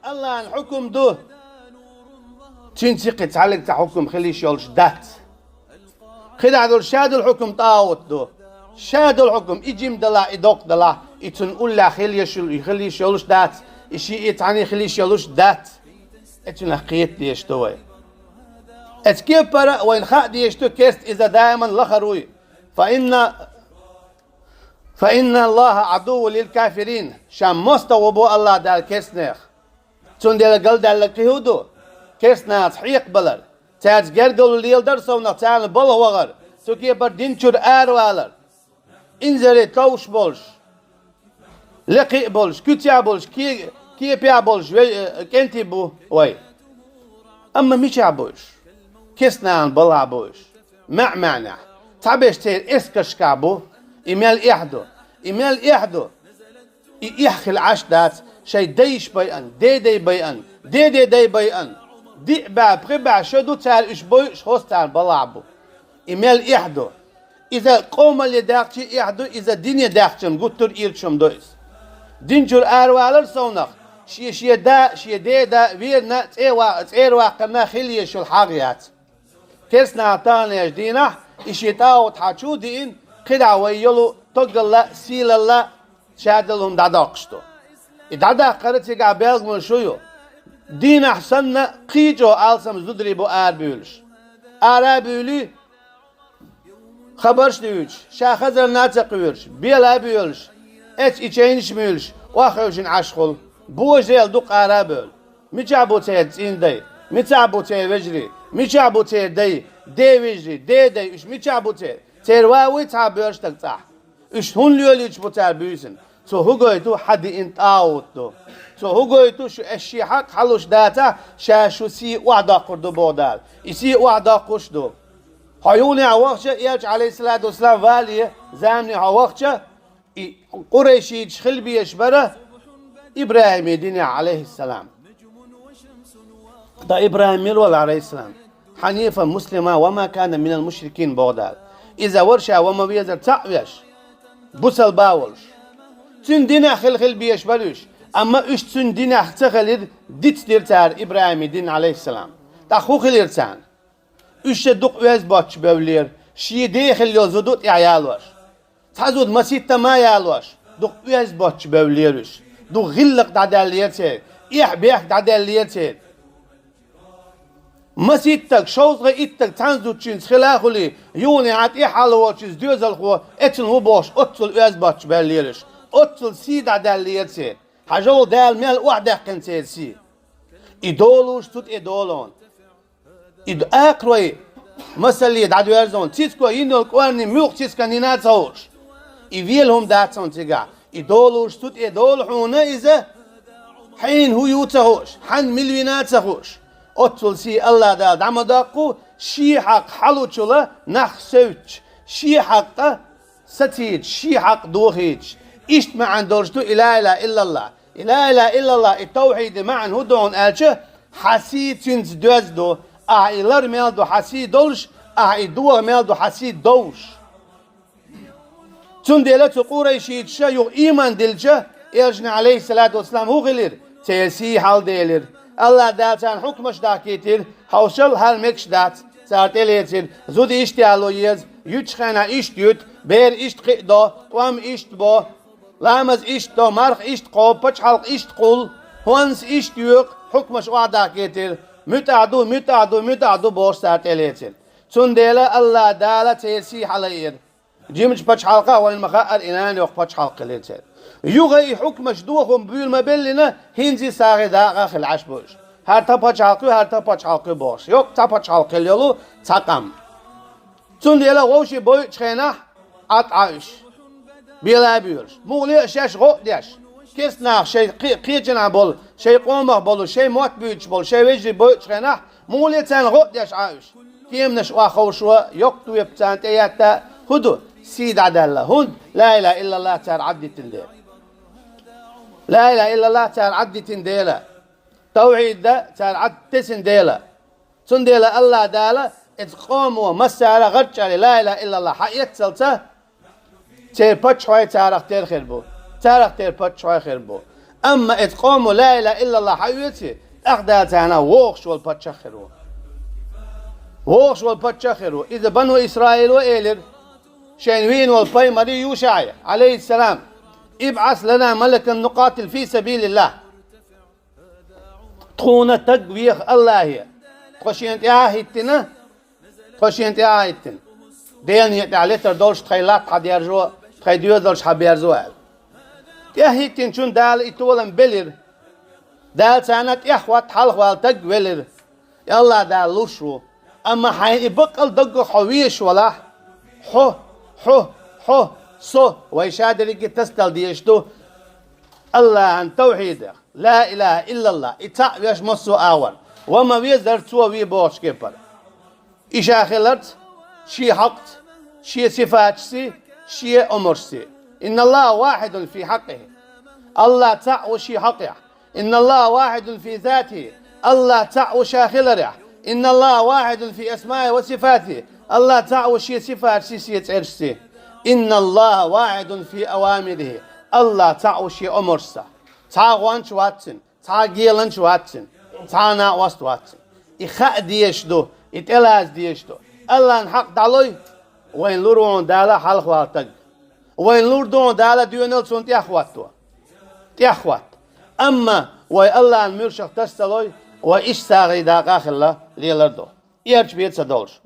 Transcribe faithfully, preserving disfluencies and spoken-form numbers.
Аллахьан хьукум ду. Цуьнца кхин цхьаллиг цхьа хьукум хила йиш йолуш дац. КхидӀа долу ша долу хьукум тӀагӀут ду. Ша долу хьукум, и жима далахь, и доккха далахь, и цунна уллехь хила йиш йолуш дац, и шиъ, и цхьаьна хила йиш йолуш дац. И цунах кхета дезаш ду вай. Эцу кепара вайна хаа дезаш ду, керста иза даиман лахара вуй. Фа инна, фа инна Аллаха Ӏадуввун лил кафирин. Ша мостагӀа ву бу Аллах Дала керстанех. Цундела галдаьлларг кхин хӀун ду? Керстанаца хьекхабалар, цаьрца гергарло леладар совнах, царна балха вахар, цу кепара дин чуьра аравалар, инзаре товш болуш, лекха а болуш, куьцехь а болуш, ке-, кепехь а болуш ве-, э, кӀентий бу вай. Амма мичахь бу уьш? Керстанан балхахь бу уьш. МаьӀ-маьӀнехь. Цхьаберш церан эскаршкахь бу. И мел эхь ду? И мел эхь ду? И эхь хила Ӏаш дац, шайн дайша байъан, дедай байъан, дедай дай байъан. Диъ бӀе, пхи бӀе шо ду цара уьш бойуш, хӀоста царна балхахь бу. И мел эхь ду? Иза къомалле даьхча а эхь ду, иза дине даьхча-м гуттар а ирча хӀума ду иза. Дин чуьра аравалар совнах, шен-шен да, шен деда верна, цӀе ва-, цӀера ваккхарна хила езаш йолу хьагӀ яц. Керстанаха таханлерчу дийнахь и шен тӀагӀут хьан чу а диъна, кхидӀа вай йолу тогалла а, сийлалла а, шадолу хӀума дӀадоккхуш ду. И дӀадаккхара цигахь белхамаш хӀун ю? Дийнахь санна кхин а чӀогӀа алсам зударий бу арабуьйлуш. Ара а буьйлий, хабарш а дуьйцуш, ша хазарна а ца кхоьруш, бела а боьлуш, эцу и чайнаш а муьйлуш, охьахевшина Ӏаш хуьлу. Божарел дукха ара а бевлла. Мичахь бу церан цӀийнан дай? Мичахь бу церан вежарий? Мичахь бу церан дай, ден вежарий, ден дай? Уьш мичахь бу церан? Церан ван вуй цхьа боьрша стаг цӀахь? Уьш хӀунда лелийча бу цара буьйсина? Цо хӀун гойту? Хьан диъна тӀагӀут ду. Цо хӀун гойту? Шу аш шен хьакъ хьалуш дацахь, ша шу сий охьадоккхур ду, боху Дала. И сий охьадоккхуш а ду. Хьо юханехьа вахча, Элча, Ӏалайхиссалату вассалам, вале замане хьо вахча, и къурайшиташ хила безаш бара ИбрахӀиман динехь, Ӏалайхиссалам. Ткъа ИбрахӀим мила вара, Ӏалайхиссалам? Хьанифан муслиман ва ма кана минал мушрикин, боху Дала. Иза вара ша ва ма везара цхьаъ веш, бусалба а волуш. Цуьнан динехь хила-хила безаш бара уьш, амма уьш цуьнан динехь ца хилира, дицдира цара ИбрахӀиман дин, Ӏалайхиссалам. ТӀаккха хӀун хилира царна? Уьш ша дукха оьзда боцчу бевллера, шен ден хилла йолу зуда тӀехь ялош. Цхьа зуда маситта ма ялош, дукха оьзда боцчу бевллера уьш. Дукха гӀиллакх дӀадаьллера церан, эхь-бехк дӀадаьллера церан. Маситтаг, шовзткъе иттаг цхьана зудчуьнца хила а хуьлий, юханехьа тӀаьхьа волчу иза доьзалхо, эцна ву бохуш, оццул оьзда боцчу бевллера уьш. Оццул сий дӀадаьллера церан. Хьажал, Дала мел охьадаьккхина церан сий. И долуш цу тӀе долу хьуна. И д-, акхарой масалле дӀадоьрзу хьуна, цицко йина йолу кӀорни муьлхха цицкан йина а ца хууш. И вела хӀума дац хьуна цигахь. И долуш цу тӀе долу хьуна иза, хьайна хӀун ю ца хууш, хьанна мила вина а ца хууш. Оццул сий Аллах Дала дӀа ма доккху, шен хьакъ хьалучула нах севцча, шен хьакъ сацийча, шен хьакъ дохийча. Иштта маьӀна долуш ду и ла илаха иллаллах. И ла илаха иллаллах, и тавхьидан маьӀна хӀун ду хьуна аьлча, хьан сий цуьнца доьзна ду, ахьа и лар мел ду хьан сий долуш, ахьа и доха мел ду хьан сий довш. Цундела цу къурайшиташа юха ийман дилча, Элчанна, Ӏалайхиссалату вассалам, хӀун хилира? Церан сий хьалделира. Аллах Дала царна хьукмаш дахкийтира, хьовсал, хӀара мегаш дац, цара тӀелецира. Зуда иштта яло еза, юьтучу хенахь иштта юьту, бер иштта кхиадо, тӀом иштта бо, ламаз иштта до, марха иштта кхобу, пачхьалкх иштта кхуллу, хӀонс иштта йоькху, хьукмаш охьадахкийтира. МуьтӀахь ду, муьтӀахь ду, муьтӀахь ду бохуш цара тӀелецира. Цундела Аллах Дала церан сий хьалаайира. Жимачу пачхьалкхах вайна ма-хаъара, и нана йоккха пачхьалкх хилира церан. Юха и хьукмаш дохо буьйла ма-беллина, хӀинца сагӀи дакъа хила Ӏаш бу уьш. ХӀара тхан пачхьалкх ю, хӀара тхан пачхьалкх ю бохуш. Йоккха цхьа пачхьалкх хила йолу цхьа къам. Цундела вовшийн бойучу хенахь, Ӏад Ӏа уьш. Бела а боьлуш. Муха ле а шаьш гӀо а деш. Керста нах шайн кхе-, кхечанхьа болу, шайн къомах болу, шайн мотт буьйцуш болу, шайн вежарий бойучу хенахь, муха ле царна гӀо а деш Ӏа уьш. Кеманаш охьаховшо, йоккха тоьпа царна тӀеетта, хӀун ду? Сий дӀадаьлла. ХӀунда? Ла илаха иллаллах цара Ӏад дитина дела. Ла илаха иллаллах цара Ӏад дитина дела. Тавхьид цара Ӏад тесина дела. Цундела Аллах Дала эцу къомо массара а гӀарчӀ а ле, ла илаха иллаллах хьаэццалца, церан паччахьой царах тера хир бу. Царах тера паччахьой хир бу. Амма эцу къомо ла илаха иллаллахӀ хьаоьций, тӀаккха Дала царна вогӀуш волу паччахь хир ву. ВогӀуш волу паччахь хир ву. Иза Бану Исраило элира, шайна вийна волу пайхамаре ЮшаӀе, Ӏалайхиссалам: «ИбӀас лана малакан нукъатил фи сабилиллахӀ». Тхуна стаг веха АллахӀе. Тхо шена тӀаьхьа а хӀиттина, тхо шена тӀаьхьа а хӀиттина, Делан некъа тӀехь летар долуш тхайн латта хьадерзо, тхайн доьзалш хьаберзо аьлла. ТӀаьхьа хӀиттинчунна Дала и толам белира. Дала царна тӀаьхьахӀотта хьалхавала стаг велира. И АллахӀ Дала луш ву. Амма хьайна и баккъал даггах хьо везаш валахь, хьо, хьо, хьо, со, вай ша дерриге тасадала дезаш ду АллахӀан тавхьидах, ла илаха иллаллахӀ, и цхьаъ веш массо а агӀор, ва ма везара цо ве бохучу кепара. И ша хиларца, шен хьакъца, шен сифаташций, шен омрашций. Инналлаха вахьидун фи хьакъихӀи. АллахӀ цхьаъ ву шен хьакъехь. Инналлаха вахьидун фи затихӀи. АллахӀ цхьаъ ву ша хиларехь. Инналлаха вахьидун фи асмаихӀи ва сифатихӀи. АллахӀ цхьаъ ву шен сифаташций, шен цӀерашций. Инналлаха вахьидун фи авамирихӀи. АллахӀ цхьаъ ву шен омрашца. Цхьа а гӀонча вац цуьнан. Цхьа а геланча вац цуьнан, цхьа а накъост вац цуьнан. И хаа дезаш ду, и тӀелаза дезаш ду. АллахӀан хьакъ дӀалой, вайна лур ву хьуна Дала хьалхавала стаг. Вайна лур ду хьуна Дала доьналла цунна тӀаьхьахӀотто. ТӀаьхьахӀотта. Амма вай АллахӀан муьршах таса ца лой, вай иштта сагӀий дакъа а хилла лелар ду. Эрча бен ца долуш.